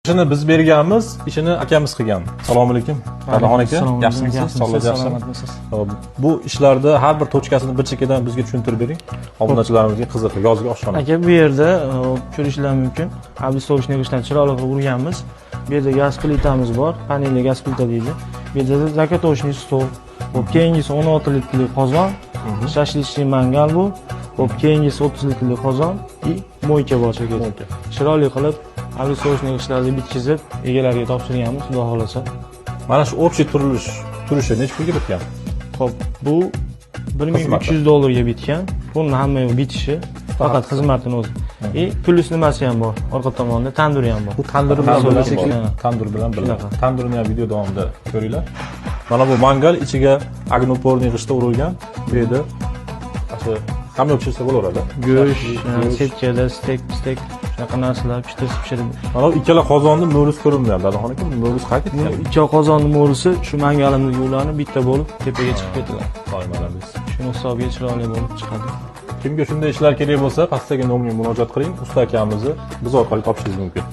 Ishini biz berganmiz, ishini akamiz qilgan. Assalomu alaykum. Qadrxon aka, Assalomu alaykum. yaxshimisiz? Sog'lik yaxshimi? Salomatmisiz? Hop, bu ishlarda har bir точка sini bir chekkadan bizga tushuntirib bering. Obunachilarimizga qiziq, yozgi oshxona. Aka, bu yerda ko'rishlar mumkin. Облицовочный g'ishtdan chiroyli qilib urganmiz. Bu yerda gaz plitamiz bor, panelli gaz plita deydi. Bu yerda закаточный stol. Hop, keyingisi 16 litrli qozon, шашлычный mangal bu. Hop, keyingisi 30 litrli qozon и мойка bor chekada. Мойка. Chiroyli qilib облицовочный g'ishtlarni bitkizib, egalariga topshirganmiz, xudo xohlasa. Mana shu общий turilish turishi necha pulga bitgan? Hop, bu 1300 dollarga bitgan. Buni hamma yoq bitishi, faqat xizmatini o'zi. И plyus nimasi ham bor. Orqa tomonda tanduri ham bor. Bu tandir bilan Tandir birga bor. shekilli. Ha. Tandir bilan birga. Shunaqa. Tandirni ham video davomida ko'ringlar. Mana bu mangal ichiga огнеупорный g'ishtda urilgan. Bu yerda shu hamma pishirsa bo'laveradi. Go'sht, setkada steak, stek shunaqa narsalar pishirib pishirib. Mana bu ikkala qozonni mo'risi ko'rinmayapti. Dadaxon aka, mo'risi qayerga ketgan? Ikkala qozonni mo'risi shu mangalimizga ulanib, bitta bo'lib tepaga chiqib ketiladi. Voy, молодец. Shuni hisobiga chiroyli bo'lib chiqadi. Kimga shunday ishlar kerak bo'lsa, pastdagi nomerga murojaat qiling. Usta akamizni biz orqali topishingiz mumkin.